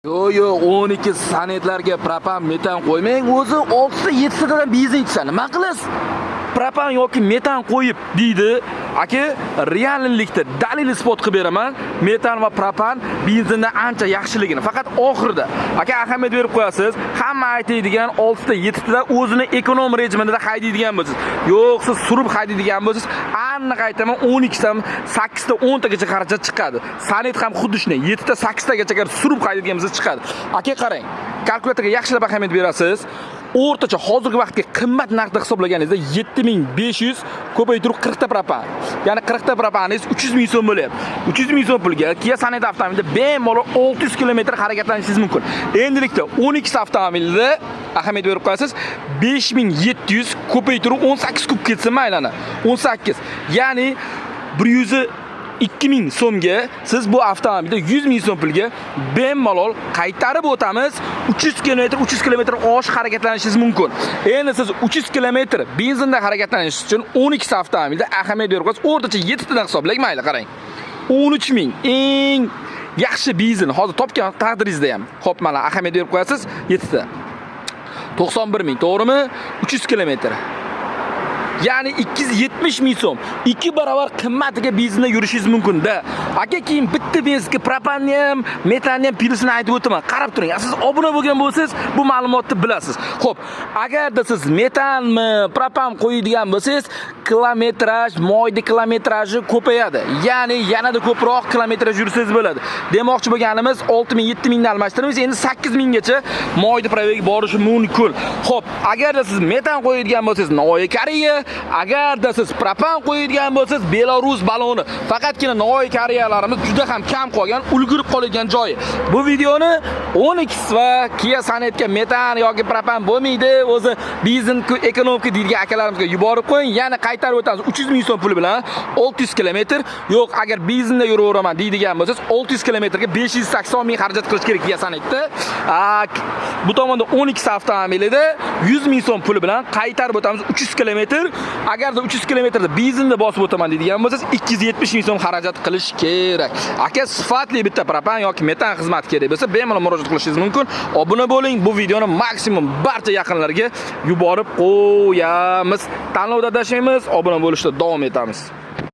Yo'q, yo'q, 12 Sonetlarga propan, metan qo'ymang. O'zi 6 ta, 7 tadan benzin ichsa, nima qilasiz? Propan yoki metan qo'yib deydi. Aka, reallikda dalil isbot qilib beraman. Metan va propan benzindan ancha yaxshiligini. Faqat oxirida. Aka, ahamiyat berib qo'yasiz. Hamma aytadigan 6 ta, 7 tada o'zini ekonom rejimida haydaydigan bo'lsiz. Yo'q, siz surib haydaydigan bo'lsiz, aniq aytaman, 12 ta, 8 ta, 10 tagacha xarajat chiqadi. Sonet ham xuddi shunday, 7 ta, 8 tagacha agar surib haydaydigan bo'lsangiz chiqadi. Aka, qarang. Kalkulyatorga yaxshilab ahamiyat berasiz. O'rtacha hozirgi vaqtga qimmat narxda hisoblaganingizda 7500 ko'paytirib 40 ta propan. Ya'ni 40 ta propaningiz 300 ming so'm bo'lyapti. 300 ming so'm pulga Kia Sonet avtomobilida bemalol 600 kilometr harakatlanishingiz mumkin. Endilikda 12 ta avtomobilda ahamiyat berib qo'yasiz, 5700 ko'paytirib 18 kub ketsa maylana. 18. Ya'ni 100 2000 so'mga siz bu avtomobilda 100 ming so'm pulga bemalol qaytarib o'tamiz. 300 kilometr, 300 kilometr oshiq harakatlanishingiz mumkin. Endi siz 300 kilometr benzinda harakatlanish uchun 12 ta avtomobilda ahamiyat berib qo'yasiz. O'rtacha 7 tadan hisoblang, mayli, qarang. 13 ming eng yaxshi benzin hozir topgan taqdiringizda ham. Xo'p, mana ahamiyat berib qo'yasiz, 7 ta. 91 ming, to'g'rimi? 300 kilometr. Ya'ni 270 ming so'm. 2 barobar qimmatiga benzinda yurishingiz mumkin-da. Aka, keyin bitta benzinga propanni ham, metanni ham plyusini aytib o'taman. Qarab turing. Siz obuna bo'lgan bo'lsangiz, bu ma'lumotni bilasiz. Xo'p, agarda siz metanmi, propan qo'yadigan bo'lsangiz, kilometraj, moyni kilometraji ko'payadi. Ya'ni yanada ko'proq kilometraj yursangiz bo'ladi. Demoqchi bo'lganimiz 6000, 7000 dan almashtiramiz, endi 8000 gacha moyni пробег borishi mumkin. Xo'p, agarda siz metan qo'yadigan bo'lsangiz, Navoiy Koreya, agarda siz propan qo'yadigan bo'lsangiz, Belarus baloni. Faqatgina Navoiy Koreyalarimiz juda ham kam qolgan, ulgurib qoladigan joyi. Bu videoni 12 va Kia Sonetga metan yoki propan bo'lmaydi, o'zi benzin экономка deydigan akalarimizga yuborib qo'ying. Yana qaytarib o'tamiz 300 ming so'm puli bilan 600 kilometr. Yo'q, agar benzinda yuraveraman deydigan bo'lsangiz, 600 kilometrga 580 ming xarajat qilish kerak Kia Sonetda. Bu tomonda 12 avtomobilida 100 ming so'm puli bilan qaytarib o'tamiz 300 kilometr. Agarda 300 kilometrda benzinda bosib o'taman deydigan bo'lsangiz, 270 ming so'm xarajat qilish kerak. Aka, sifatli bitta propan yoki metan xizmati kerak bo'lsa, bemalol murojaat qilishingiz mumkin. Obuna bo'ling, bu videoni maksimum barcha yaqinlarga yuborib qo'yamiz. Tanlovda adashmaymiz, obuna bo'lishda davom etamiz.